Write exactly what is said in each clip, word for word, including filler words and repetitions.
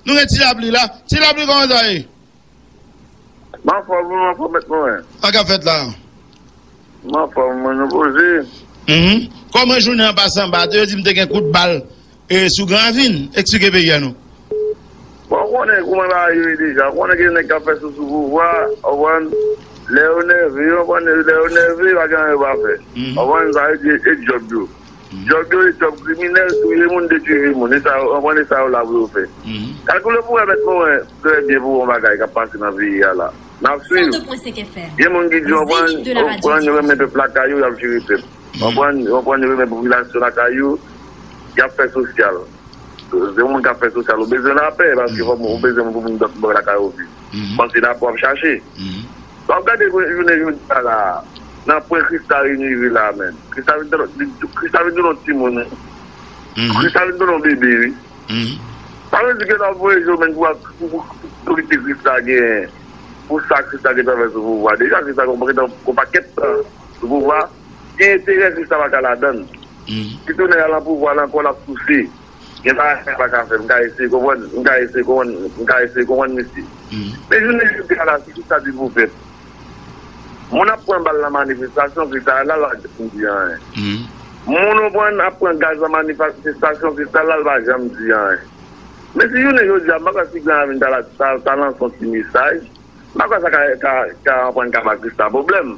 Nou gen Ti Lapli la. Ti Lapli, kòman sa ye? M anfòm, m anfòm, mèt mwen. Sa k ap fèt la? M anfòm, mwen, nou poze. Mhm. Kòman jounen an pase anba a? Yo di m te gen kout bal, e, sou Gran Ravin. Eksplike peyi a non. Bon, ou konnen kòman bagay yo ye deja. Ou konnen gen nèg k ap fè sou sou pouvwa, ou konprann? Lè yo nève, ou konprann? Lè yo nève, pa gen anyen yo pa fè. Mhm. Ou konprann? Sa yo di e djòb yo. Djòb yo e djòb kriminèl, touye moun, detwi vi moun. E sa yo, anprann, e sa yo la pou yo fè. Kalkile pou wè, mèt mwen, trè byen pou wè yon bagay k ap pase nan peyi a la. N ap swiv. Gen moun ki di, anprann, anprann, yo renmen pèp lakay yo, y ap jere pèp. Anprann, anprann, yo renmen popilasyon lakay yo, y ap fè sosyal. Se yon moun k ap fè sosyal, ou bezwen lapè, paske fò ou bezwen moun pou moun dòt bò lakay ou viv. Panse lapè w ap chache. W ap gade pou jounen jodi a la, nan pwen Krista vin rive la, menm. Krista vin tounen, Krista vin tounen yon timoun, wi. Krista vin tounen yon bebe, wi. Sa vle di ke l ap voye je w menm pou, pou, pou, pou otorite Krista genyen, pou sa Krista gentan fè sou pouvwa. Deja, Krista gen yon pakèt tan sou pouvwa, gen enterè Krista pa ka ladan l. Si tounen al nan pouvwa la ankò, l ap souse. Gen bagay sa pa ka fè, m ka eseye konprann, m ka eseye konprann, m ka eseye konprann misye. Men jounen jodi a la, se kisa di pou pèp? Moun ap pran bal nan manifestasyon, Kristal la, l pa janm di anyen. Moun ou pran ap pran gaz nan manifestasyon, Kristal la, l pa janm di anyen. Men si jounen jodi a, m pa kwè si Gran Ravin ta, ta, ta lanse yon ti mesaj, m pa kwè sa ka, ka, ka anprann ka ba Kristal pwoblèm.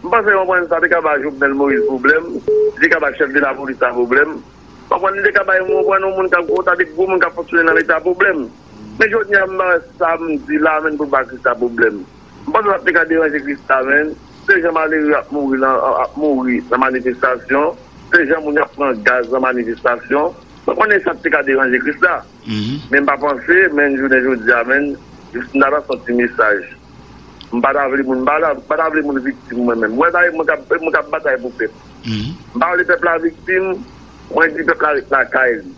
M panse yon pwen sa te ka ba Jovenel Moïse pwoblèm, li te ka ba chèf de lapolis la pwoblèm. Ou konprann, li te ka bay yon, yon moun k ap, yon ta de gwo moun k ap fonksyone nan Leta pwoblèm. Men jodi a, m pa wè sa m di la menm pou ba Kristal pwoblèm. M panse sa te ka deranje Kristal menm. Se jan malere ap mouri nan, ap mouri nan manifestasyon. Se jan moun yo ap pran gaz nan manifestasyon. Ou konnen sa te ka deranje Kristal. Men m pa panse, men jounen jodi a, men, jis m ta lanse yon ti mesaj. M pa ta vle moun, m pa ta, m pa ta vle moun viktim mwen menm. Mwen, mwen k ap, mwen k ap batay pou pèp. M pa vle pèp la viktim, mwen di pèp la ret lakay li.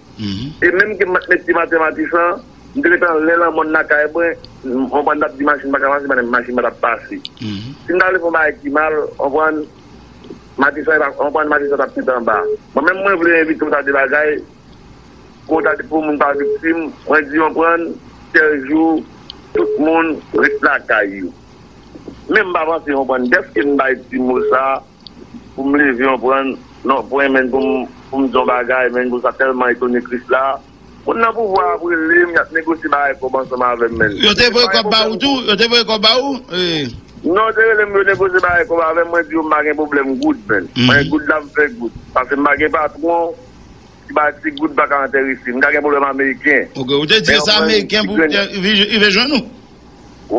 E menm ke m met ti maten Matisan, m te ret anlè lanmòn lakay mwen, m konprann t ap di machin pa ka pase, men machin pa t ap pase. Si m ta vle fè yon bagay ki mal, konprann, Matisan, konprann, Matisan t ap fèt anba. Mwen menm, mwen vle envite w ta de bagay, pou ta, pou moun pa viktim, mwen di yon pran, sèl jou, tout moun ret lakay yo. Men m pa panse yon pran, dèske m bay ti mo sa, pou m leve yon pran, non, pou m, pou m, pou m di yon bagay, men pou sa tèlman etone Kristal. Moun nan pouvwa ap rele m, y ap negosye bagay kòb ansanm avè m, men. Yo te voye kòb ba ou tou? Yo te voye kòb ba ou? Non, yo te rele m, yo negosye bagay kòb avè m, mwen di yo m pa gen pwoblèm goud, men. Mwen goud la m fè goud. Paske m pa gen patwon, ki pa ti goud pa ka enterese m. M ka gen pwoblèm ameriken. Ok, ou te di e sa ameriken pou rive jwenn ou?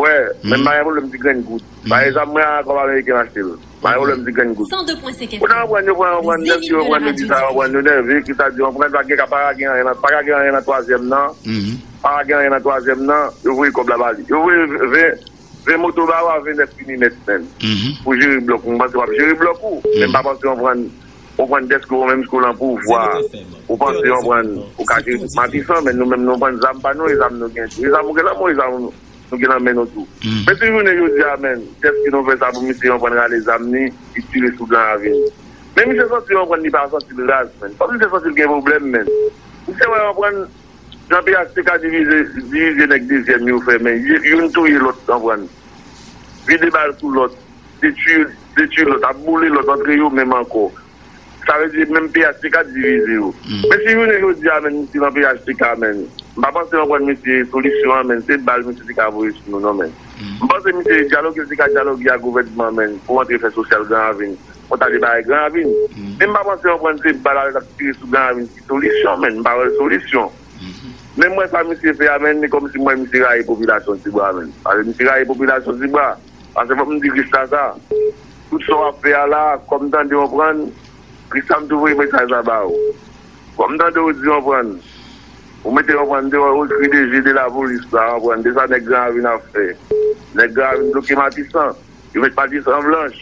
Wè, men m pa gen pwoblèm ti grenn goud. Pa egzanp, mwen a kòb ameriken m achte l. M pa gen pwoblèm ti grenn goud. Kounye a, yo pran, yo pran, yo pran, nèg yo pran, yo di sa, yo pran, yo nève, ki sa di, yo pran, pa gen, pa ka gen anyen nan, pa ka gen anyen nan twazyèm nan. Pa ka gen anyen nan twazyèm nan, yo voye kòb la ba li. Yo voye ven, ven moto ba ou a vennèf milimèt, menm. Pou jere blòk ou, m panse w ap jere blòk ou. Men m pa panse w pran, w pran dèske ou menm si w nan pouvwa. Ou panse w pran, ou ka jere tout Matisan, men nou menm nou pran zam pa nou, e zam nou gen. E zam ou gen nan men w, e zam nou gen nan men nou tou. Men si jounen jodi a, menm, dèske nou fè sa pou misye, w pran rale zam li, li tire sou Gran Ravin. Men misye santi w pran, li pa santi l raz, menm. Fòk misye santi l gen pwoblèm, menm. Misye wè w pran, Jan P H T K divize, divize nèg dezyèm yo fè, men y-, youn touye lòt, konprann. Vide bal sou lòt, detwi, detwi lòt, ap boule lòt antre yo menm ankò. Sa vle di menm P H T K divize yo. Men si jounen jodi a, menm, misye nan P H T K, menm, m pa panse, konprann, misye solisyon an, menm, se bal misye te ka voye sou nou, non, menm. M panse misye dyaloge, li te ka dyaloge ak gouvènman, menm, pou antre fè sosyal Gran Ravin. Pou ta de bagay Gran Ravin. Men m pa panse, konprann, se bal al ap tire sou Gran Ravin ki solisyon, menm. M pa wè solisyon. Men mwen sa misye fè a, men, li kòmsi mwen misye rayi popilasyon Tibwa, men. Paske misye rayi popilasyon Tibwa. Paske fòk m di Krista sa. Tout sa w ap fè a la, kòm tande w pran, Krista m tou voye mesaj la ba ou. Kòm tande w di w pran, ou mete w pran deyò, ou ekri de je de lapolis la, w pran, de sa nèg Gran Ravin ap fè. Nèg Gran Ravin bloke Matisan. Yo met Matisan blanch.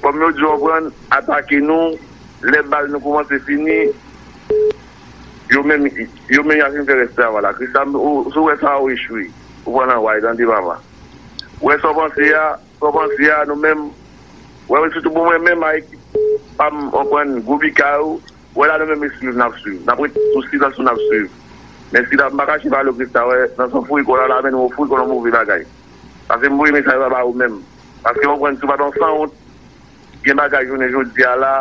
Kòm yo di w pran, atake nou, lè bal nou kòmanse fini, yo menm, yo menm y ap vin fè rès travay la. Kristal, ou, si w wè sa, ou echwe. Ou pran nan wè, tande papa. Ou wè sa w panse a, sa w panse a, nou menm, wè, sitou pou mwen menm, a ekip pa m, w pran gwo bika yo, wè la nou menm e swiv, n ap swiv. N ap ret sou silans nou, n ap swiv. Men si la, m pa kache pale w, Krista, wè, nan son fri kò la, la men nou fri kò nan move bagay. Paske m voye mesaj la ba ou menm. Paske w konprann, si w pa t yon sanwont, gen bagay jounen jodi a la,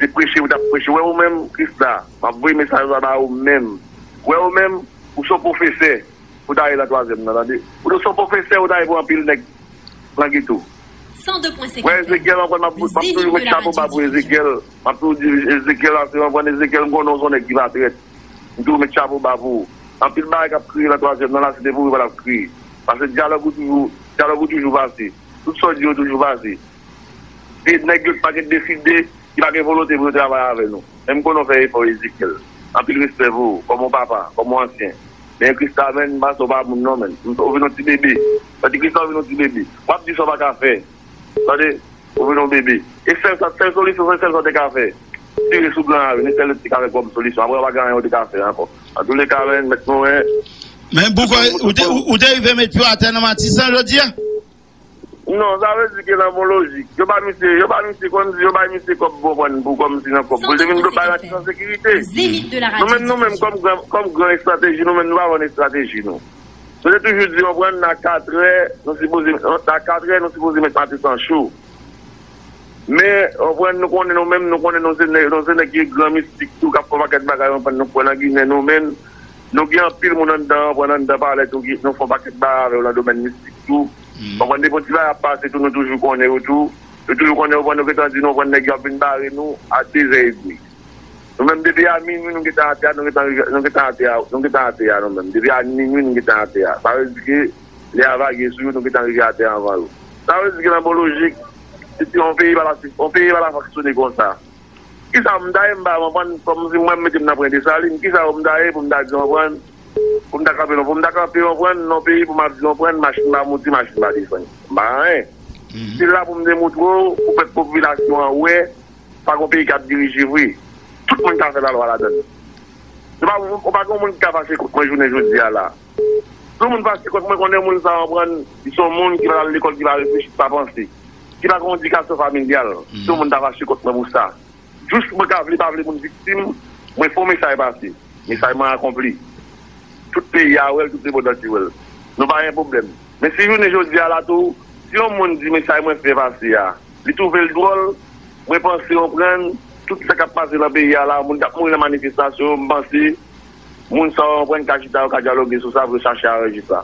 se preche ou t ap preche. Wè ou menm, Krista, m ap voye mesaj la ba ou menm. Wè ou menm, ou se yon pwofesè, ou ta ye nan twazyèm nan, tande. Ou se yon pwofesè, ou ta ye pou anpil nèg langi tou. Wè, Ezekyèl, w konprann, m ap, m ap toujou met chapo ba pou Ezekyèl. M ap toujou di Ezekyèl, paske w konprann, Ezekyèl, m konnen w se yon nèg ki pa trèt. M toujou met chapo ba pou ou. Anpil bagay k ap kriye nan twazyèm nan la, se te pou ou pa t ap kriye. Paske dyalòg ou toujou, dyalòg ou toujou pase. Tout sa w di yo toujou pase. E nèg yo pa gen deside, ki pa gen volonte pou yo travay avè nou. Men m konnen w fè efò, Ezekyèl. Anpil respè pou ou, kòm yon papa, kòm yon ansyen. Men Krista, menn, m panse w pa moun non, menn. Ou vin yon ti bebe. Sa di Krista, ou vin yon ti bebe. W ap di sa w pa ka fè. Tande, ou vin yon bebe. E sèl sa, sèl solisyon, se sèl sa w te ka fè. Tire sou gran a wi, se sèl ou te ka fè kòm solisyon. Apre, w pa gen anyen ou te ka fè ankò. Antouleka, menn, mèt mwen. Men Boukoy, ou te, ou, ou te rive met pye w atè nan Matisan jodi a? Non, sa vle di ke nan bon lojik, yo ba misye, yo ba misye, kòmsi yo bay misye kòb, bon, pran pou kòmsi nan kòb. Pou l te vin bay Matisan sekirite. Nou menm, nou menm, kòm gran, kòm gran estrateji, nou menm, nou pa vann estrateji, nou. Nou te toujou di, w konprann, a katrè, nou sipoze, a katrè, nou sipoze met Matisan cho. Men, w konprann, nou konnen nou menm, nou konnen nou se nèg, nou se nèg ki gran mistik tou, k ap fè yon pakèt bagay, w konprann, nou kwè nan Ginen, nou menm, nou gen anpil moun anndan, w konprann, anndan palè tou, ki, nou fè yon pakèt bagay avè yo nan domèn mistik tou. W konprann, depi yon ti bagay ap pase tou, nou toujou konnen yo tou. Nou toujou konnen yo, w konprann, nou gentan di nou, w konprann, nèg yo ap vin bare nou a de zè edmi. Nou menm, depi a minwi, nou gentan atè a, nou gentan rive, nou gentan atè a, nou gentan atè a, nou menm. Depi a minwi, nou gentan atè a. Sa vle di ke lè a vage sou yo, nou gentan rive atè a anvan yo. Sa vle di ke nan bon lojik, si, si yon peyi pa la, yon peyi pa la fonksyone konsa. Kisa m ta ye, m pa konprann, kòmsi mwen m mete m nan pwen Desalin, kisa m ta ye pou m ta di, w konprann, pou m ta kanpe non, pou m ta kanpe, w konprann, nan peyi pou m ap di, w konprann, machin pa monte, machin pa desann. M pa anyen. Se la pou m demoutre w, pou fè popilasyon an wè, pa gen yon peyi k ap dirije vre. Tout moun ka fè lalwa ladan l. Se pa, ou pa gen yon moun ki ka fache kont mwen jounen jodi a la. Si yon moun fache kont mwen, konnen moun sa a, w konprann, li se yon moun ki pa al lekòl, ki pa reflechi, ki pa panse, ki pa gen yon edikasyon familyal. Si yon moun ta fache kont mwen pou sa. Jis mwen ka vle pa vle moun viktim, mwen fè yon mesaj pase. Mesaj mwen akonpli. Tout peyi a wè l, tout lemonn antye wè l. Nou pa gen pwoblèm. Men si jounen jodi a la tou, si yon moun di mesaj mwen fè pase a, li twouve l dwòl, mwen panse, w konprann, tout sa k ap pase nan peyi a la, moun k ap mouri nan manifestasyon yo, m panse, moun sa yo, w konprann, ka chita, yo ka dyaloge sou sa pou yo chache aranje sa.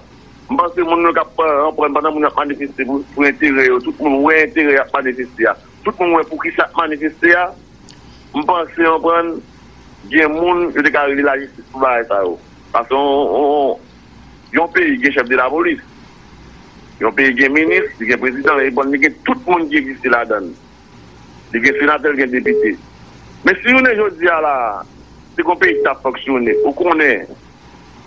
M panse moun yo k ap, w konprann, pandan moun yo ap manifeste pou, pou enterè yo, tout moun wè enterè y ap manifeste a. Tout moun wè poukisa y ap manifeste a. M panse, w konprann, gen moun yo te ka rele lajistis pou bagay sa yo. Paske yon, yon, yon peyi gen chèf de lapolis. Yon peyi gen minis, li gen prezidan, li bon, li gen tout moun ki egziste ladan l. Li gen senatè, li gen depite. Men si jounen jodi a la, se kon peyi ki t ap fonksyone, ou konnen,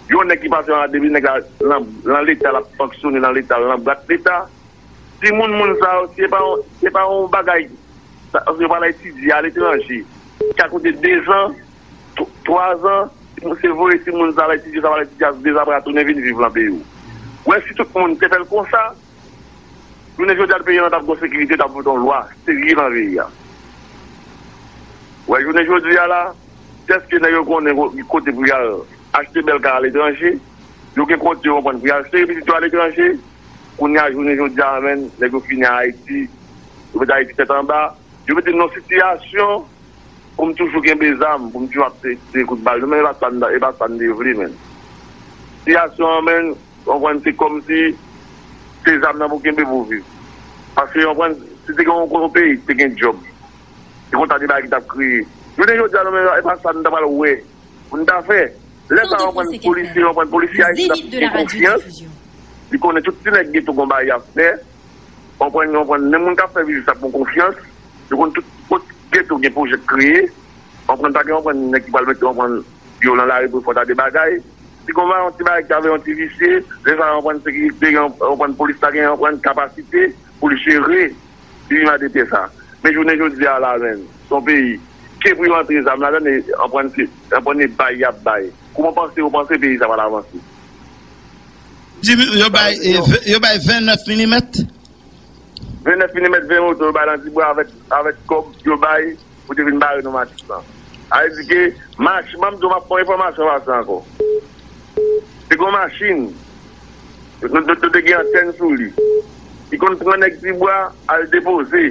yon nèg ki pase anba depi nèg la nan, nan Leta, l ap fonksyone nan Leta, nan bwat Leta, timoun moun sa yo, se pa yon, se pa yon bagay, sa, yo pral etidye aletranje, ki ka koute dezan, tw-, twazan, se voye timoun sa al etidye, sa pral etidye a, dezan apre a tounen vin viv nan peyi w. Wè, si tout moun te fè l konsa, jounen jodi a, peyi an t ap gen sekirite, t ap vote yon lwa serye nan peyi a. Wè, jounen jodi a la, dèske nèg yo konnen ko-, kote pou y al achte bèl kay aletranje, yo gen kote yo konprann pou y al sere pitit yo aletranje, kounye a jounen jodi a, menn, nèg yo fini a Ayiti, yo mete Ayiti tèt anba, yo mete n nan sitiyasyon pou m toujou kenbe zam, pou m toujou ap tire, tire kout bal. Nou menm, e pa sa n, e pa sa n te vle, menn. Sitiyasyon an, menn, w konprann, se kòmsi se zam nan pou kenbe pou w viv. Paske, w konprann, si te gen yon, yon peyi, te gen djòb, se konsa de bagay ki t ap kreye. Jounen jodi a, nou menm, e pa sa n ta pral wè pou n ta fè. Lè sa, w konprann, polisye, w konprann, polisye ayisyen ap gen konfyans. Li konnen tout ti nèg geto gon bagay y ap fè. W konprann, w konprann, menm moun k ap fè biznis ap gon konfyans. Yo konn tout, tout geto gen pwojè k kreye. W konprann, pa gen, w konprann, nèg ki pral mete, w konprann, pye yo nan lari pou fè yon ta de bagay. Si gon yon ti bagay ki avè yon ti visye, lè sa, w konprann, sekirite, w konprann, polis la gen, w konprann, kapasite pou l jere. Li vin a de tè sa. Men jounen jodi a la, menn, se yon peyi ke pou yo antre zam ladan, e anprann se, anprann e bay y ap bay. Kouman w panse, ou panse peyi sa pral avanse? Di, yo bay, e, ve-, yo bay vennèf milimèt? Vennèf milimèt, ven moto, yo bay nan Dibwa avèk, avèk kòb yo bay pou te vin bare nou Matisan. Sa vle di ke mach-, m ap di w, m ap fè yon enfòmasyon pase ankò. Yon machin, nou, nou, nou te gen antèn sou li. Li konn pran nèg Tibwa al depoze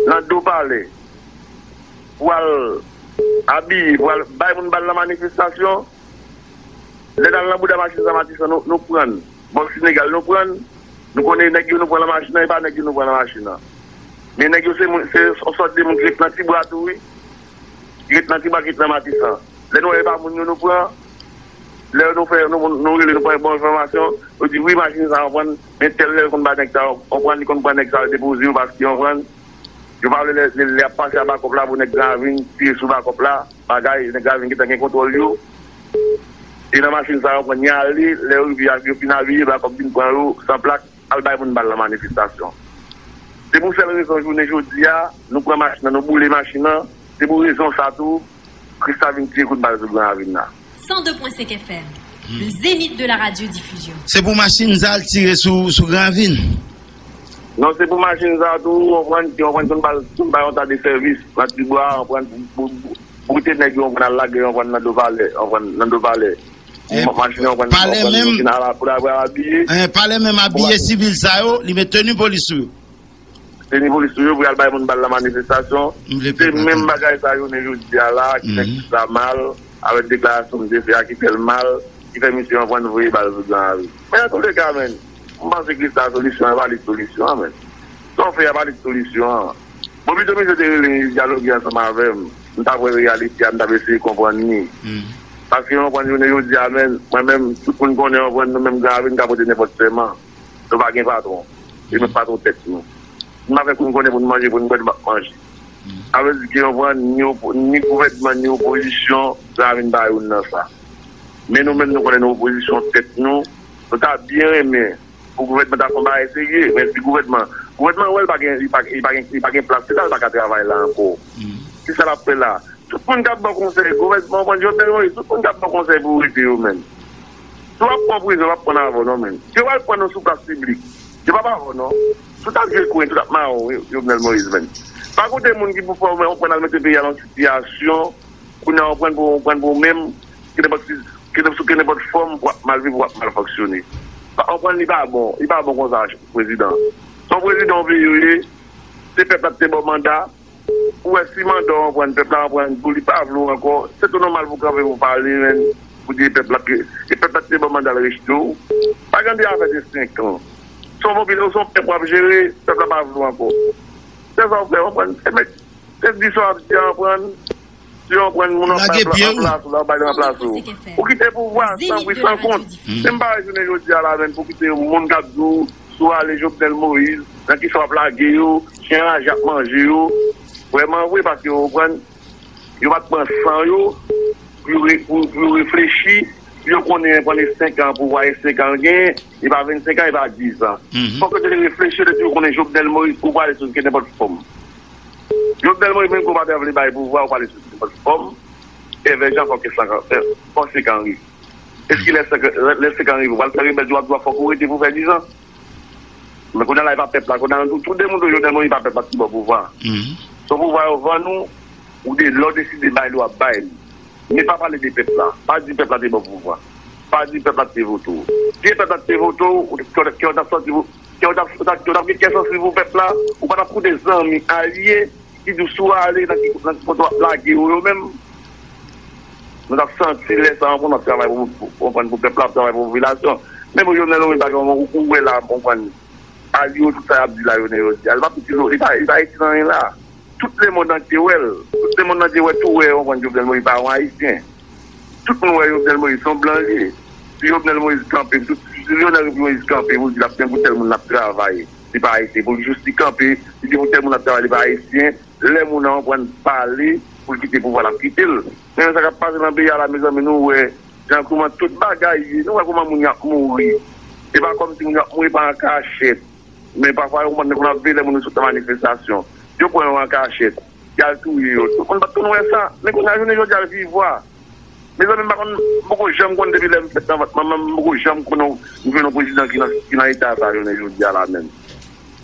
nan do palè pou al abiye, pou al bay moun bal nan manifestasyon. Lè n al nan bouda machin sa Matisan, nou, nou pran l. Bò Senegal, nou pran l. Nou konnen nèg yo nou pran nan machin nan, e pa nèg yo nou pran nan machin nan. Men nèg yo se moun, se yon sòt de moun ki ret nan Tibwa tou, wi. Ki ret nan Tibwa, ki ret nan Matisan. Lè nou wè e pa moun yo nou pran, lè nou fè, nou, nou rele, nou pran bon enfòmasyon, yo di, "Wi, machin sa, w konprann, men tèl lè l konn bay nèg sa, w konprann, li konn pran nèg sa, l depoze yo, paske, w konprann, yo pa vle lè, lè, lè y ap pase a bakòp la pou nèg Gran Ravin tire sou bakòp la, bagay, nèg Gran Ravin gentan gen kontwòl yo." E nan machin sa, yo pran, y ale, lè yo rive, yo fin abiye, bakòp vin pran yo, san plak, al bay moun bal nan manifestasyon. Se pou sèl rezon, jounen jodi a, nou pran machin nan, nou boule machin nan, se pou rezon sa tou, Krista vin tire kout bal sou Gran Ravin nan. cent deux point cinq F M, le zénith de la radiodiffusion. Se pou machin sa l tire sou, sou Gran Ravin? Non, se pou machin sa tou, w konprann, ki w konprann konn bal, konn bay yon ta de sèvis nan Tibwa, w konprann, pou, pou, pou kote nèg yo, w konprann, al lage, w konprann, nan do palè, w konprann, nan do palè. E machin yo, w konprann, palè w konprann, menm, machin ala, pou la, pou la abiye. Eh, palè menm abiye sivil sa yo, li met teni polis sou yo. Teni polis sou yo pou y al bay moun bal nan manifestasyon. Se menm bagay sa yo, jounen jodi a la, ki fè Krista mal, avèk deklarasyon misye fè a, ki fè l mal, ki fè misye anprann voye bal sou Gran Ravin. Men antouleka, menn, m panse Krista solisyon an, e pa li k solisyon an, menn. Sa w fè a, pa li k solisyon an. Bon, pito misye te rele m, li dyaloge ansanm avè m, m t ap wè reyalite a, m t ap eseye konprann li. Paske, w konprann, jounen jodi a, menn, mwen menm, tout moun konnen, w konprann, nou menm Gran Ravin ka pote nenpòt sèman. Nou pa gen patwon. Se menm patwon tèt nou. Nou pa fè pou n konnen pou n manje, pou n bwè, nou p ap manje. Sa vle di ke, w konprann, ni opo-, ni gouvènman, ni opozisyon, Gran Ravin pa youn nan sa. Men nou menm, nou konnen nou opozisyon tèt nou, nou ta byen renmen pou gouvènman ta fè yon bagay serye, men si gouvènman, gouvènman wè l pa gen, li pa, li pa gen, li pa gen plas, se sa l pa ka travay la ankò. Ki sa l ap fè la? Tout moun k ap ba w konsèy, gouvènman, w konprann, Jovenel Moïse, tout moun k ap ba w konsèy pou w rete yo menm. Si w ap pran prizon, yo p ap pran avè w non menm. Si yo pral pran nou sou plas piblik, yo p ap avè w non. Tout ap jwe kwen, tout ap mawon, Jovenel Moïse menm. Pa koute moun ki pou fè w, men w pran al mete peyi a nan sitiyasyon, kounye a w pran pou, w pran pou w menm, ki nenpòt, ki nenpòt, sou ki nenpòt fòm, w ap mal viv, w ap mal fonksyone. Pa, w konprann, li pa bon, li pa bon konsa, prezidan. Se yon prezidan w vle yo ye, se pèp la ki te ba w manda, ou wè si manda w anprann, pèp la anprann, pou li pa vle w ankò, se tou nòmal pou w kanpe pou w pale, menn, pou di pèp la ke, e pèp la ki te ba w manda l rejte w. Pa gen de afè de senk an. Se yon popilasyon, se yon pèp w ap jere, pèp la pa vle w ankò. Se sa w fè, w konprann? E men, se di sa w ap di a, w konprann? Si w konprann moun an bay ranplas ou la, ou bay ranplas ou. Ou kite pouvwa san pri san kont. Men m pa wè jounen jodi a la menm pou kite yon moun k ap di w si w ale Jovenel Moïse, nan kisa w ap lage yo, chen raje ap manje yo. Vrèman vre, paske yo konprann, yo pa t pran san yo pou yo re-, pou, pou yo reflechi, pou yo konnen pandan senk an pouvwa e senk an l genyen, e pa vennsenk an, e pa diz an. Fòk yo te reflechi, yo te di yo konnen Jovenel Moïse, ou prale sou kenpòt fòm. Jovenel Moïse menm ke w pa ta vle bay pouvwa, ou prale sou nenpòt fòm, Evè Jan fòk e senk an, fòk senk an rive. Èske lè senk, lè, lè senk an rive, ou pral fè rebèl, ou ap di w fòk ou rete pou fè diz an? Men kounye a la, e pa pèp la, kounye a la, tout, tout demoun tou, Jovenel Moïse, e pa pèp la ki ba w pouvwa. Se pouvwa yo vann ou, ou de, lè w deside bay li, w ap bay li. Men pa pale de pèp la. Pa di pèp la te ba w pouvwa. Pa di pèp la te vote w. Si e pèp la te vote w, ou, kè w t ap sòti pou, kè w t ap, kè w t ap gen kè sansiv pou pèp la, ou pa t ap koute zanmi, alye, ki di w si w ale nan ki, nan ki kote w ap lage yo, yo menm. Nou t ap santi lè sa a, w konprann, w ap travay pou, pou, w konprann, pou pèp la, w ap travay pou popilasyon. Men pou Jovenel Moïse, pa gen yon, ou, ou wè la, w konprann, alye yo, tout sa y ap di la, yo, yo di a, li pa piti, li pa, li pa iti nan anyen la. Tout lemonn antye wè l. Tout lemonn antye wè, tou wè, w konprann, Jovenel Moïse pa yon Ayisyen. Tout moun wè Jovenel Moïse se yon blan li ye. Si Jovenel Moïse kanpe, tout, si Jovenel Moïse kanpe pou l di l ap gen pou tèl moun l ap travay, li pa Ayisyen. Pou l jis li kanpe, li di pou tèl moun l ap travay, li pa Ayisyen. Lè moun nan konprann pale, pou l kite pouvwa, l ap kite l. Men sa k ap pase nan peyi a la, mezanmi, nou wè jan kòman tout bagay ye. Nou wè kòman moun y ap mouri. Se pa kòmsi moun y ap mouri pa an kachèt. Men pafwa, yo konprann, nèg yo ap veye lè moun yo sot nan manifestasyon. Yo pran yo an kachèt. Y al touye yo. Tout moun pa t konn wè sa. Men kounye a, jounen jodi a, l vivwa. Mezanmi, m pa konn, m poko janm konn depi lè m fèt nan vant manman m, m poko janm konn yon, m jwenn yon prezidan ki nan, ki nan eta sa jounen jodi a la menm.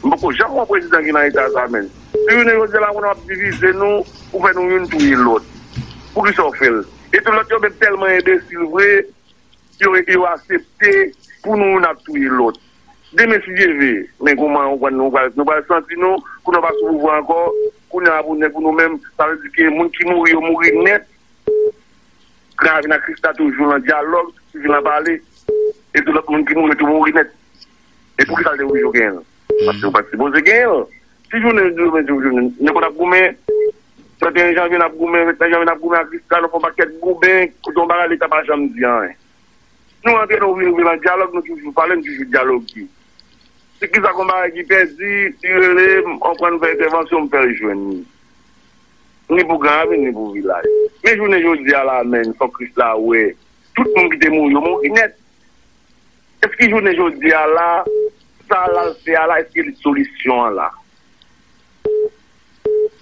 M poko janm wè yon prezidan ki nan eta sa menm. Si jounen jodi a la, kounye a w ap divize nou, ou fè nou youn touye lòt. Poukisa w fè l? E tou lòt yo menm tèlman enbesil vre, yo, yo aksepte pou nou youn ap touye lòt. Demen, si Dye vle, men kòman ou pral, nou pral, nou pral santi nou, kounye a pa sou pouvwa ankò, kounye a pou nèg pou nou menm, sa vle di ke moun ki mouri, yo mouri nèt. Gran Ravin ak Krisla toujou nan dyalòg, toujou nan pale, epi lòt moun ki mouri tou mouri nèt. E poukisa l te oblije genyen l? Paske yo pa t sipoze genyen l. Si jounen demen, jounen, nèg yo n ap goumen, trannteyen janvye n ap goumen, vennsenk janvye n ap goumen ak Krisla, nou fè yon pakèt goumen, kote yon bagay Leta pa janm di anyen. Nou antre, nou vin, nou vin nan dyalòg, nou toujou pale, nou toujou dyaloge. Si Krisla gon bagay ki pèdi, li rele m, anprann fè entèvansyon, m fè l jwenn li. Ni pou Gran Ravin, ni pou vilaj. Men jounen jodi a la, menm, fòk Krisla wè, tout moun ki te mouri, yo mouri nèt. Èske jounen jodi a la, sa l al fè a la, èske li solisyon an la?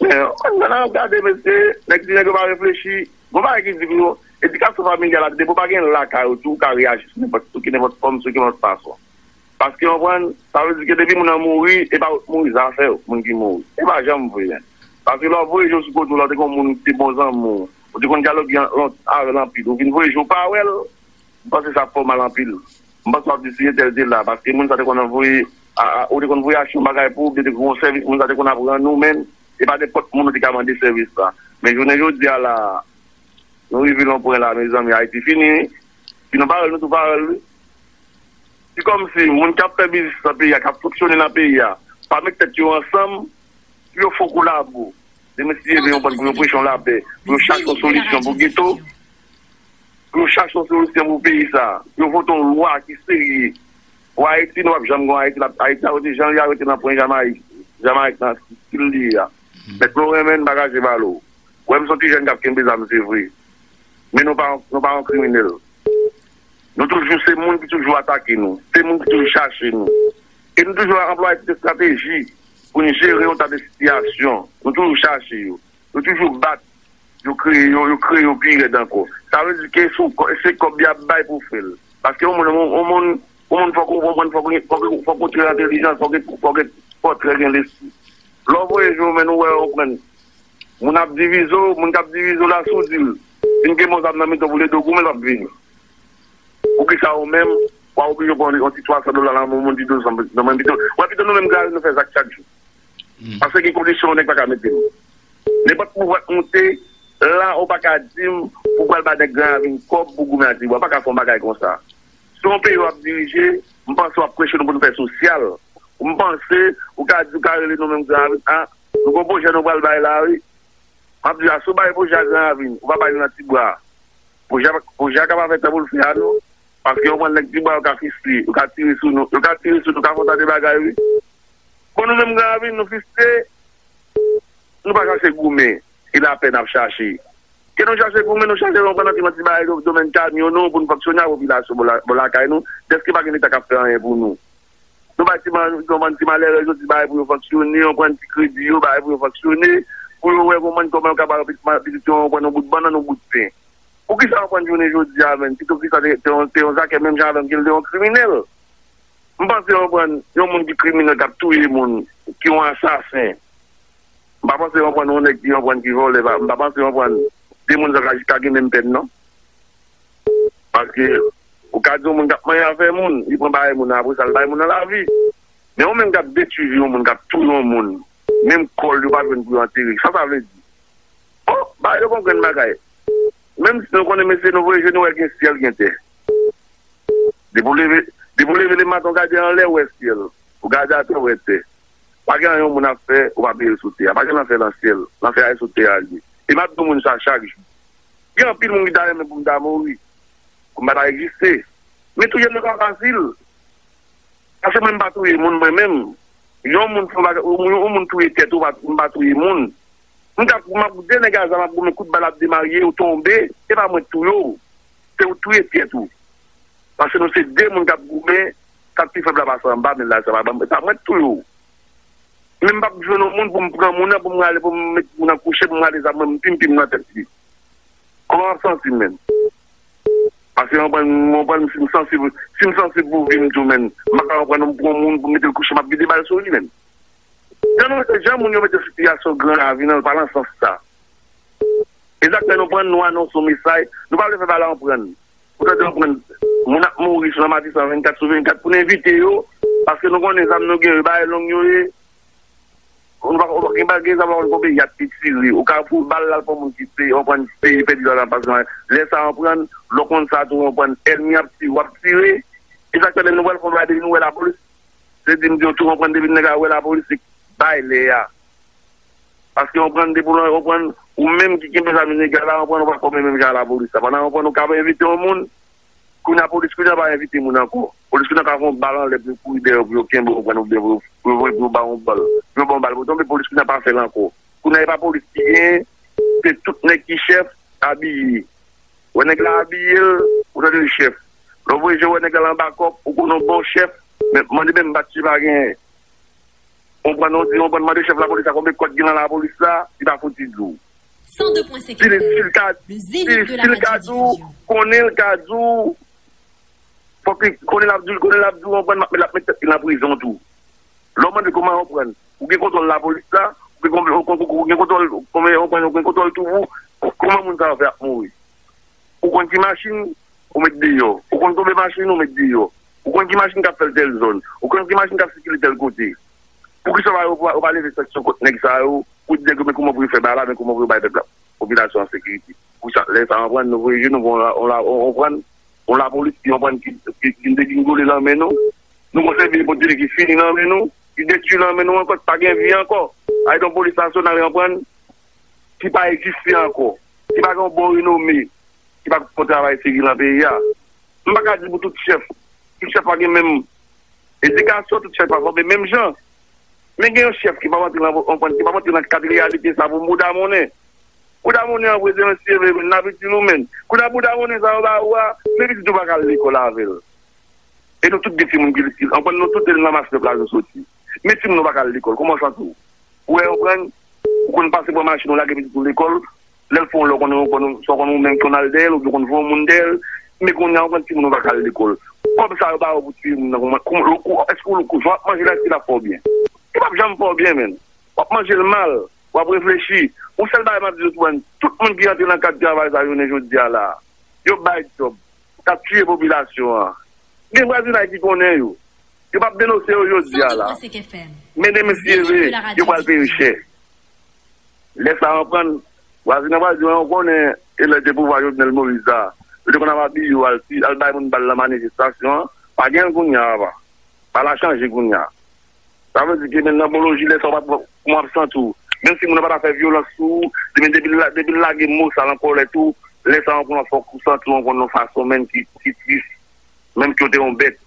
Men, ann al gade, mesye, nèg di nèg yo pa reflechi. Gon bagay ki di pou yo, edikasyon familyal la, depi w pa gen lakay ou tou, ou ka reyaji sou nenpòt, sou ki nenpòt fòm, sou ki nenpòt fason. Paske, w konprann, sa vle di ke depi moun nan mouri, e pa mouri zafè moun ki mouri. E pa janm vre, men. Paske lè w voye je w sou kote w la, w te gen yon moun ki te bon zanmi w, ou te konn dyaloge an-, lon-, avè l anpil, ou vin voye je w pa wè l, m panse sa fè w mal anpil. M panse w ap di si entèl te la, paske moun sa te konn voye, a, a, ou te konn voye achte yon bagay pou ou, oubyen te gen yon sèvis, moun sa te konn ap rann ou, men e pa nenpòt moun ou te ka mande sèvis la. Men jounen jodi a la, nou rive nan pwen la, mezanmi, Ayiti fini, wi. Si nou pa wè l, nou tou pa wè l, wi. Se kòmsi moun k ap fè biznis nan peyi a, k ap fonksyone nan peyi a, pa met tèt yo ansanm pou yo fè yon kolabo. Demen, si Dye vle, yon bann pou yo preche yon lapè, pou yo chache yon solisyon pou geto, pou yo chache yon solisyon pou peyi sa, pou yo vote yon lwa ki serye. Pou Ayiti, nou p ap janm gen Ayiti, l ap, Ayiti a rete jan l ye a, rete nan pwen Jamayik, Jamayik nan stil li ye a. Mèt mwen renmen n pa kache pale w. Ou wè m se yon ti jèn k ap kenbe zam, se vre. Men nou pa, nou pa yon kriminèl. Nou toujou, se moun ki toujou atake nou. Se moun ki toujou chache nou. E nou toujou anplwaye tout estrateji pou n jere yon ta de sitiyasyon. Nou toujou chache yo. Nou toujou bat. Yo kreye yo, yo kreye yo pi rèd ankò. Sa vle di ke se yon kò-, se kòb y ap bay pou fè l. Paske yon moun, yon, yon moun, yon moun fòk ou konprann, fòk ou, fòk ou, fòk ou trè entèlijan, fòk ou, fòk ou, fòk ou trè gen lespri. Lè w voye je w, men nou wè, w konprann. Moun ap divize w, moun k ap divize w la, si w di l vin kenbe yon zam nan men w pou l ede w goumen, l p ap vini. Poukisa ou menm, w a oblije pran yon ti twa san dola nan men yon moun, pito, nan men pito, w a pito nou menm gade nou fè zak chak jou. Paske gen kondisyon yon nèg pa ka mete nou. Nenpòt pouvwa k monte, la, ou pa ka di m pou pral ba nèg Gran Ravin kòb pou goumen ak Tibwa. Ou pa ka fè yon bagay konsa. Si yon peyi w ap dirije, m panse w ap preche nou pou nou fè sosyal. M panse ou ka di, ou ka rele nou menm Gran Ravin, a, nou gon pwojè nou pral bay la, wi. M ap di, a, si w bay pwojè a Gran Ravin, ou pa bay li nan Tibwa. Pwojè a, pwojè a ka pa fè tan pou l fè a, non. Paske yon bann nèg Tibwa yo ka fistre, yo ka tire sou nou, yo ka tire sou nou, ka fè yon ta de bagay, wi. Bon, nou menm Gran Ravin, nou fistre, nou pa chache goumen, se lapè n ap chache. Ke nou chache goumen, nou chache yon bann ti, ti bagay do-, domèn kamyon nou pou n fonksyone a popilasyon bò la-, bò lakay nou, dèske pa gen Leta k ap fè anyen pou nou. Nou bay ti man-, yon bann ti malere yo ti bagay pou yo fonksyone, yon bann ti kredi yo bagay pou yo fonksyone, pou yo wè yon bann kòman yo ka ba pitit yo yon bann yon bout bannann, yon bout pen. Poukisa w konn jounen jodi a, menm, pito Krisla te, te, te yon zakè menm jan avè m ke l te yon kriminèl? M panse yon bann, yon moun ki kriminèl k ap touye moun, ki yon asasen. M pa panse yon bann, yon nèg ki yon bann ki vòlè, pa, m pa panse yon bann de moun sa ka, ka gen menm pèn, non. Paske ou ka di yon moun k ap manyen afè moun, li pran bagay moun nan, apre sa, l bay moun nan lavi. Men yon menm k ap detwi vi yon moun, k ap touye yon moun, menm kò l yo pa jwenn pou yo antere. Sa sa vle di? Oh, ba yo konprann bagay. Menm si nou konnen, mesye, nou voye je nou wè gen syèl, gen tè. Depi w leve, depi w leve lematen, w gade anlè, w wè syèl. Ou gade atè, w wè tè. Pa gen anyen yon moun ap fè, ou pa peye l sou tè a. Pa gen lanfè nan syèl. Lanfè a e sou tè a l ye. E m ap di yon moun sa chak jou. Gen anpil moun ki ta renmen pou m ta mouri. Pou m pa ta egziste. Men touye m nan pa fasil. Paske mwen m pa touye moun mwen menm. Yon moun fè yon bagay, yon moun touye tèt ou, m pa touye moun. M t ap, m ap de nèg a zam ap goumen kout bal ap demarye, ou tonbe, se pa mwen k touye w. Se ou touye tèt ou. Paske nou se de moun k ap goumen, sa k pi fèb la pase anba, men la sa pa ban mwen, se pa mwen k touye w. Men m p ap jwenn yon moun pou m pran moun nan, pou m rale, pou m met moun nan kouche, pou m rale zam mwen, m pim pim nan tèt li. Kòman w ap santi w menm? Paske yon pran, yon pran, si m sansib, si m sansib pou vi m tou menm, m pa ka yon pran yon moun pou m mete l kouche, m ap vide bal sou li menm. Jan nou, jan moun yo mete sitiyasyon Gran Ravin nan, l pa nan sans sa. E sa k fè nou pran, nou anonse yon mesaj, nou pa vle fè bagay la anprann. Ou tande anprann, Moun ap mouri sou Lanmatisan vennkat sou vennkat pou n envite yo, paske nou konnen zam nou gen yo, bagay long yo ye. Ou pa, ou pa gen bagay zam, pa konn konbyen yat ki tire. Ou ka fout bal la pou moun ki te, ou konprann, peyi pèdi la nan pas nan. Lè sa ou konprann, lè w konn sa tou, ou konprann, ènmi ap tire, w ap tire. E sa k fè lè nou pral fè yon bagay, depi nou wè lapolis, se di m di yo tou, ou konprann, depi nèg la wè lapolis, se bay lè a. Paske ou konprann, depi w konprann, ou menm ki kenbe zam ilegal la, ou konprann, ou pa fòme menm jan a lapolis la. Pandan ou konprann, ou ka envite yon moun, kounye a polis kounye a pa envite moun ankò. Polis kounye a ka fè yon bal anlè pou yo kouri dèyè w pou yo kenbe w, ou konprann, oubyen pou yo, pou yo, pou yo ba w yon bal. Pou yo ba w yon bal pou w tonbe, polis kounye a pa fè l ankò. Kounye a e pa polis ki genyen, se tout nèg ki chèf abiye. Wè nèg la abiye l, ou tande l chèf. Lè w voye je wè nèg la anba kòk, ou konnen w bon chèf, men mande menm bat si pa genyen. Ou konprann, ou di, ou konprann, mande chèf lapolis la konbyen kòd gen nan lapolis la, li pa fouti di w. Si, si l ka, si, si l ka di w, konnen l ka di w, fòk li konnen l ap di w, konnen l ap di w, ou konprann, l ap met tèt li nan prizon tou. Lè w mande kòman ou konprann, ou gen kontwòl lapolis la, ou gen, ou, ou, ou gen kontwòl, kòman ou konprann, ou gen kontwòl tou pou, kòman moun sa yo fè ap mouri? Ou konn ki machin, ou met deyò. Ou konn konbyen machin, ou met deyò. Ou konn ki machin k ap fè l tèl zòn. Ou konn ki machin k ap sikile tèl kote. Poukisa w pa, w pa, w pa leve sanksyon kont nèg sa yo, pou di nèg yo, men kòman pou yo fè bagay la, men kòman pou yo bay pèp la, popilasyon an sekirite? Poukisa, lè sa, ou konprann, nou voye je nou, on la, on la, on, on pran, on lapolis ki, ou konprann, ki, ki, ki degringole nan men nou, nou konsève yon pote ki fini nan men nou, ki detwi nan men nou ankò, pa gen vi ankò. Ay, yon polis nasyonal, ou konprann, ki pa egziste ankò, ki pa gen yon bon renome, ki pa fè yon travay serye nan peyi a. M pa ka di pou tout chèf, tout chèf pa gen menm edikasyon, tout chèf pa fòme menm jan. Men gen yon chèf ki pa antre nan, konprann, ki pa antre nan kad reyalite sa pou bouda monnen. Bouda monnen an vre, se yon seve, men n ap itil ou, men. Kounye a bouda monnen sa yo ba ou a, men pitit ou pa ka al lekòl avè l. E nou tout gen timoun ki, ki, anpwen nou tout se nan mas pèp la nou soti. Men timoun nou pa ka al lekòl, kòman w santi w? Ou wè, ou konprann, ou konn pase pran machin ou lage pitit ou lekòl, lè l fè yon lè ou konn, ou konn, sa w konn ou menm ki konn al dèyè l, oubyen ou konn voye yon moun dèyè l, men kounye a ou konn timoun ou pa ka al lekòl. Kòb sa yo ba ou pou tiye moun nan, kòman, kòman, ou, ou, èske ou, ou, w ap manje la, èske l ap fè w byen? Li p ap janm fè w byen, menn. W ap manje l mal, w ap reflechi. Yon sèl bagay m ap di nou, tout moun ki rantre nan kad travay sa jounen jodi a la, yo bay djòb, k ap tiye popilasyon an. Gen vwazinay ki konnen yo. Yo p ap denonse yo jodi a la. Men demen si e vre, yo pral peye chè. Lè sa a pran, vwazinay pral di, "Mwen konnen, e lè te pouvwa Jovenel Moïse la, yo te konn ap abiye yo, al, al bay moun bal nan manifestasyon an, pa gen l kounye a, papa. Bagay la chanje kounye a." Sa vle di ke menm nan boloji lè sa w pa t kòman w ap santi w. Menm si moun nan pa ta fè vyolans sou ou, depi, depi l la, depi l lage mo sa l an kòlè tou, lè sa w konn fòk ou santi w konn yon fason menm ki, ki tris, menm ke w te yon bèt.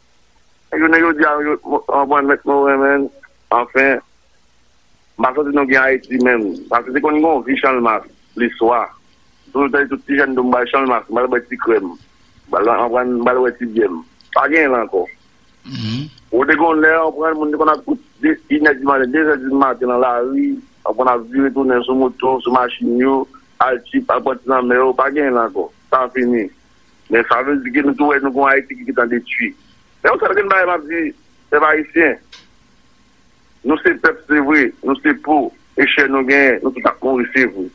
Jounen jodi a, yo, anpwen mèt nou renmen, anfen, m pa santi nou gen Ayiti menm. Paske te konn gen yon vi Channmas, leswa. Toujou tande tout ti jèn di w m bay Channmas, m pral bwè ti krèm. M pral, m pral, m pral wè ti byè m. Pa gen l ankò. Ou te gon lè, ou pran moun te konn ap kout de, inè di maten, dezè di maten nan lari, ou konn ap vire tounen sou moto, sou machin yo, al chip, al pran ti nan men yo, pa gen l ankò. Sa fini. Men sa vle di ke nou tou wè nou gon Ayiti ki gentan detwi. Men yon sèl grenn bagay m ap di pèp ayisyen, nou se pèp, se vre, nou se po e chè nou genyen, nou tout ap mouri, se vre.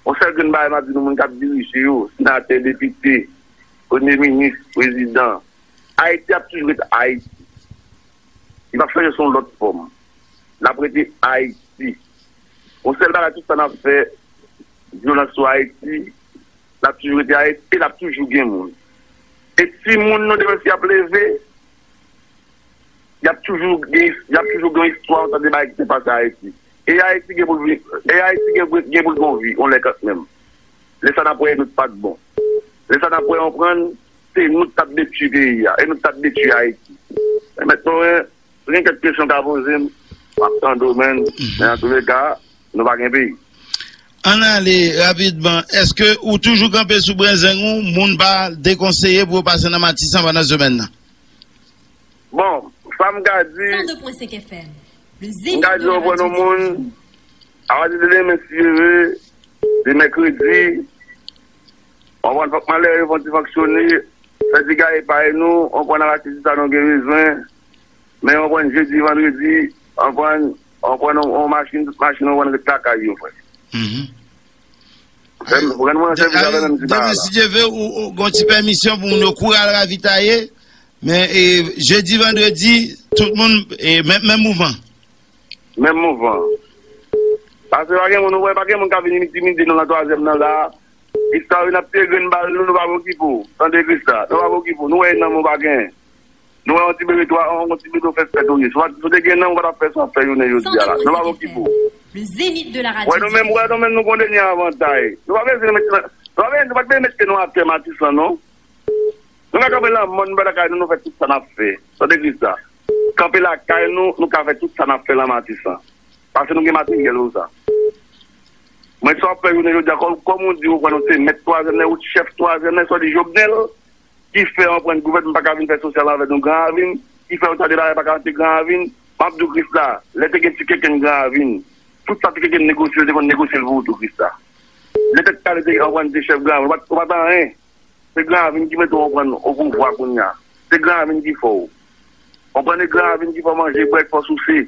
Yon sèl grenn bagay m ap di nou, moun k ap dirije yo, senatè, depite, premye minis, prezidan, Ayiti ap toujou ret Ayiti. Li p ap chanje sou yon lòt fòm. L ap rete Ayiti. Yon sèl bagay, tout sa n ap fè, vyolans sou Ayiti, l ap toujou rete Ayiti e l ap toujou gen moun. E timoun nou demen si y ap leve, y ap toujou gen, y ap toujou gen istwa, yon tande bagay ki te pase Ayiti. E Ayiti gen pou l vin, e Ayiti gen, gen pou l gen yon vi, yon lè kanmenm. Lè sa n ap wè nou t pa t bon. Lè sa n ap wè, konprann, se nou t ap detwi peyi a, e nou t ap detwi Ayiti. Men mèt mwen, si gen kèk kesyon ka poze m, m ap tande w, men, men antouleka, nou pa gen peyi. Ann ale rapidman. Èske ou toujou kanpe sou brenzeng ou, moun pa dekonseye pou yo pase nan Matisan pandan semèn nan? Bon, sa m ka di, m ka di w pran yon moun, apati de demen si Dye vle, de mèkredi, w konprann, fòk malere yo fè yon ti fonksyone, fè ti gaye pay nou, w konprann, al achte ti sa nou gen bezwen, men w konprann, jedi, vandredi, w konprann, w konprann, yon, yon machin, tout machin, w konprann, ret lakay yo, frè. Fè m, ou konn mwen, sèvis avè menm ti bagay la. Demen, si Dye vle, ou, ou gen yon ti pèmisyon pou moun yo kouri al ravitaye. Men, e, jedi, vandredi, tout moun, e, menm, menm mouvman. Menm mouvman. Paske pa gen moun, ou wè, pa gen moun k ap vin entimide nou nan twazyèm nan la. Krista vin ap tire grenn bal nou, nou pa okipe w. Tande Krista, nou pa okipe w. Nou wè nanm ou pa gen. Nou wè yon ti bebe twa, yon ti bebe fèt fèt ou ye. Si w pa, si w te gen nanm, ou pa t ap fè sa w ap fè jounen jodi a la. Nou pa okipe w. Le zénith de la radio. Wè nou menm, wè nou menm nou gon dènye avantay. Nou pa bezwen met, nou pa bezwen, nou pa bezwen mete nou atè Matisan non. Nou ka kanpe lan mòn, nou pa lakay nou, nou fè tout sa n ap fè. Tande Krista. Kanpe lakay nou, nou ka fè tout sa n ap fè lan Matisan. Paske nou gen materyèl pou sa. Mwen sa w ap fè jounen jodi a, kòm, kòm ou di ou kwè nou se mèt twazyèm nan, ou chèf twazyèm nan, sa w di Jovenel, ki fè w konprann gouvènman pa ka vin fè sosyal avè nou Gran Ravin, ki fè w tande bagay pa ka antre Gran Ravin, m ap di w Krista, lè te gen ti kenken Gran Ravin, tout sa ti kenken negosye, yo te konn negosye l pou ou tou Krista. Lè tèt kale te konprann te chèf Gran Ravin, ou pa t, ou pa t anyen. Se Gran Ravin ki mete w konprann o pouvwa kounye a. Se Gran Ravin ki fè w. Konprann e Gran Ravin ki fè w manje brèd, fè w souse.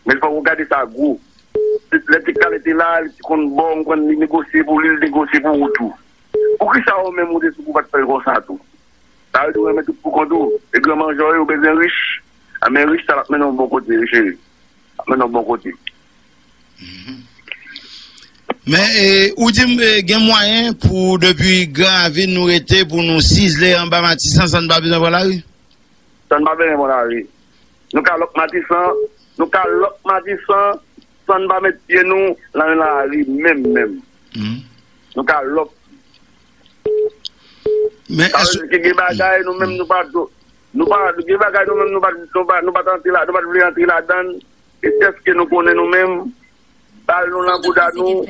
Men fòk ou gade sa gwo. Lè te kale te la, li te konn ba w, konn li negosye pou li, li negosye pou ou tou. Poukisa ou menm ou te sou kou pa t fè l konsa tou? Sa vle di ou renmen tout pou kont ou. E gran manje w ye, ou bezwen rich. A men rich sa l ap mennen w bon kote, wi cheri. L ap mennen w bon kote. Men, e, ou di m, e, gen mwayen pou depi Gran Ravin nou rete pou nou sizle anba Matisan san n pa bezwen pran lari? San n pa bezwen pran lari. Nou ka lòk Matisan, nou ka lòk Matisan san n pa met pye nou nan yon lari menm menm. Nou ka lòk. Men sa vle di ke gen bagay nou menm nou pa, nou pa, gen bagay nou menm nou pa, nou pa, nou pa t antre la, nou pa t vle antre ladan l. E dèske nou konnen nou menm, bal nou nan bouda nou,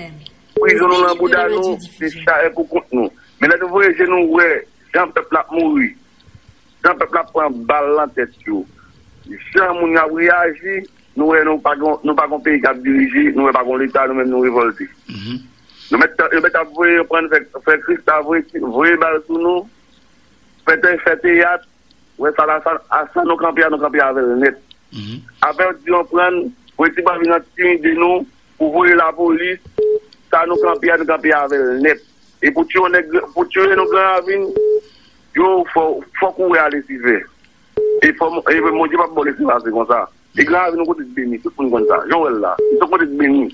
prizon nou nan bouda nou, se chak pou kont nou. Men lè nou voye je nou wè jan pèp la ap mouri, jan pèp la ap pran bal nan tèt yo, jan moun yo ap reyaji, nou wè nou pa gon, nou pa gon peyi k ap dirije, nou wè pa gon leta, nou menm nou revòlte. Nou mèt, yo mèt ap voye yo pran fè, fè Krista voye, voye bal sou nou, fè te, fè teyat, wè sa la, sa, a sa nou kanpe a, nou kanpe avè l nèt. Avè yo di yon pran, pou ti bal vin entimide nou, pou voye lapolis, sa nou kanpe a, nou kanpe avè l nèt. E pou tiye nèg, pou tiye nou Gran Ravin, yo fò, fòk ou wè a Lisifè. E fò, e Bondye p ap ba w lese pase konsa. E Gran Ravin yon kote k beni, tout moun konn sa. Jan w wè l la, se yon kote k beni.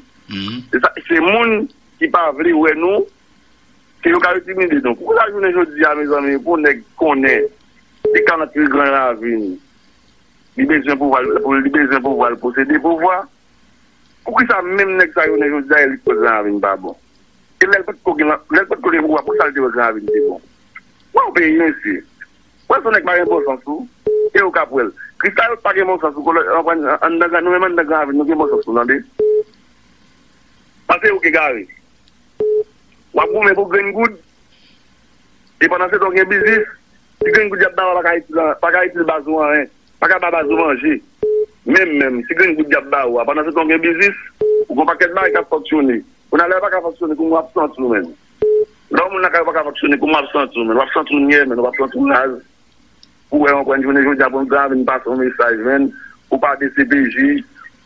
Se sa, se moun ki pa vle wè nou, ke yo ka entimide nou. Pou la jounen jodi a, mezanmi, pou nèg konnen li ka antre Gran Ravin, li bezwen pouvwa, pou li bezwen pouvwa, l posede pouvwa. Poukisa menm nèg sa jounen jodi a, elit Gran Ravin pa bon? E lè l potko gen, lè l potko gen pouvwa, poukisa l te wè Gran Ravin te bon? Wè yon peyi, mesye. Wè se yon nèg pa gen bon sans ou, e ou k ap wè l. Kristal pa gen bon sans ou, kolè, anprann, anndan Gran, nou menm anndan Gran Ravin, nou gen bon sans ou, tande. Pase ou k egare. W ap goumen pou grenn goud, e pandan se tan w gen biznis, ti grenn goud y ap ba w a pa ka itil, pa ka itil baz ou anyen, pa ka ba baz ou manje. Menm, menm, ti grenn goud y ap ba ou a, pandan se tan w gen biznis, ou gen yon pakèt bagay k ap fonksyone. Kounye a lè l pa ka fonksyone, kòman w ap santi w menm? Lè yon moun lakay ou pa ka fonksyone, kòman w ap santi w menm? W ap santi w nyè menm, w ap santi w raz. Ou wè, w konprann, jounen jodi a, pou Gran Ravin pase yon mesaj, menn, ou pa D C P J,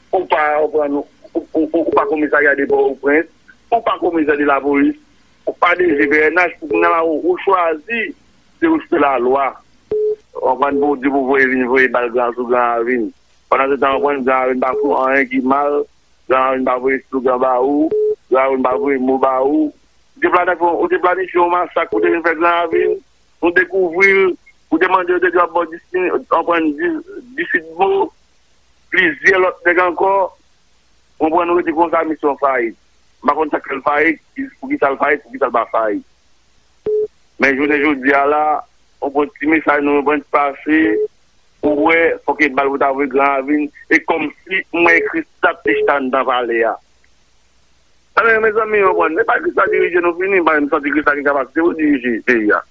ou pa, w konprann, ou, ou, ou, ou pa komisarya de Pòtoprens, ou pa komisè de lapolis, ou pa D G P N H, pou kounye a la, ou, ou chwazi, se respè lalwa. W konprann, pou di pou voye vin voye bal gran sou Gran Ravin. Pandan se tan, w konprann, Gran Ravin pa fè w anyen ki mal, Gran Ravin pa voye slogan ba ou, Gran Ravin pa voye mo ba ou. Ou te planifye, ou te planifye yon masak, ou te vin fè Gran Ravin, nou dekouvri l, ou te mande yo de dwa bò disin, anprann dis, disit mo, plizyè lòt nèg ankò, konprann nou rete konsa, misyon fayit. M pa konn sa k fè l fayit, poukisa l fayit, poukisa l pa fayit. Men jounen jodi a la, yon bon ti mesaj nou, yon bon ti pase, ou wè, fòk e bal pou ta voye Gran Ravin, e kòmsi mwen Kristal te chita anndan palè a. Ebyen, mezanmi, w konprann, e pa Kristal dirije nou fini, m pa menm santi Kristal gen kapasite pou dirije peyi a.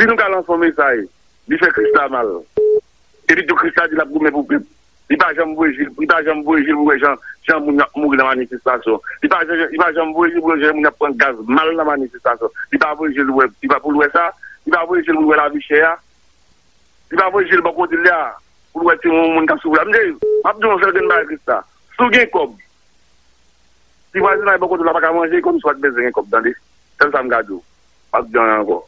Si nou ka lanse yon mesaj, li fè Kristal mal. Epi tou Kristal di l ap goumen pou pèp. Li pa janm voye je l, li pa janm voye je l pou wè jan, jan moun ap mouri nan manifestasyon. Li pa janm, li pa janm voye je l pou wè jan moun ap pran gaz mal nan manifestasyon. Li pa voye je l wè, li pa pou l wè sa. Li pa voye je l pou l wè lavi chè a. Li pa voye je l bò kote l la pou l wè timoun moun k ap soufri la. M te, m ap di w yon sèl grenn bagay Kristal. Si w gen kòb, Si vwazinay bò kote w la pa ka manje, kòm si w pa t bezwen gen kòb, tande. Sèl sa m ka di w. M ap di anyen ankò.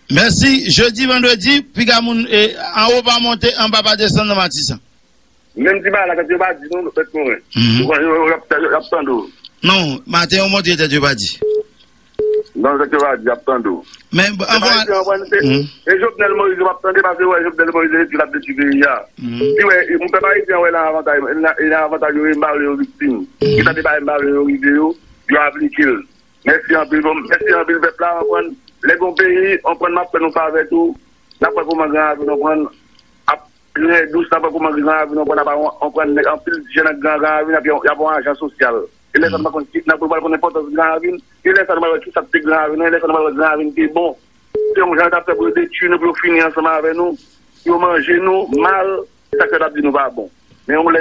Mèsi. Jedi, vandredi, piga moun, e, anwo pa monte, anba pa desann nan Matisan. Menm ti bagay la, tèt yo pa di nou, tèt nou, wi. Mhm. Ou konn, yo, yo, y ap, y ap tande w. Non, maten yo monte, tèt yo pa di. Non, tèt yo pa di, y ap tande w. Men, bon, pèp anvan ayisyen an pran, se, mhm, se Jovenel Moïse yo p ap tande, paske yo wè Jovenel Moïse se li k ap detwi peyi a. Mhm. Li wè, moun pèp ayisyen an wè nan avantaj, nan, nan avantaj yo, e m pa vle yo viktim. Mhm. Ki sa te bay, m pa vle yo rive yo, yo aplike l. Mèsi anpil, bon, mèsi anpil pèp la, anprann. Lè gon peyi, anprann m ap fè nou favè tou. N ap wè kòman Gran Ravin anprann ap ren dous, n ap wè kòman Gran Ravin anprann ap, anprann nèg, anpil jèn nan Gran, Gran Ravin ap, y ap yon ajan sosyal. E lè sa nou pa konn ki, n ap pral konn enpòtans Gran Ravin. E lè sa nou pral wè ki sa k te Gran Ravin, e lè sa nou pral wè Gran Ravin te bon. Se yon jan yo t ap fè pou yo detwi nou, pou yo fini ansanm avè nou, pou yo manje nou mal, se sa k fè yo t ap di nou pa bon. Men yon lè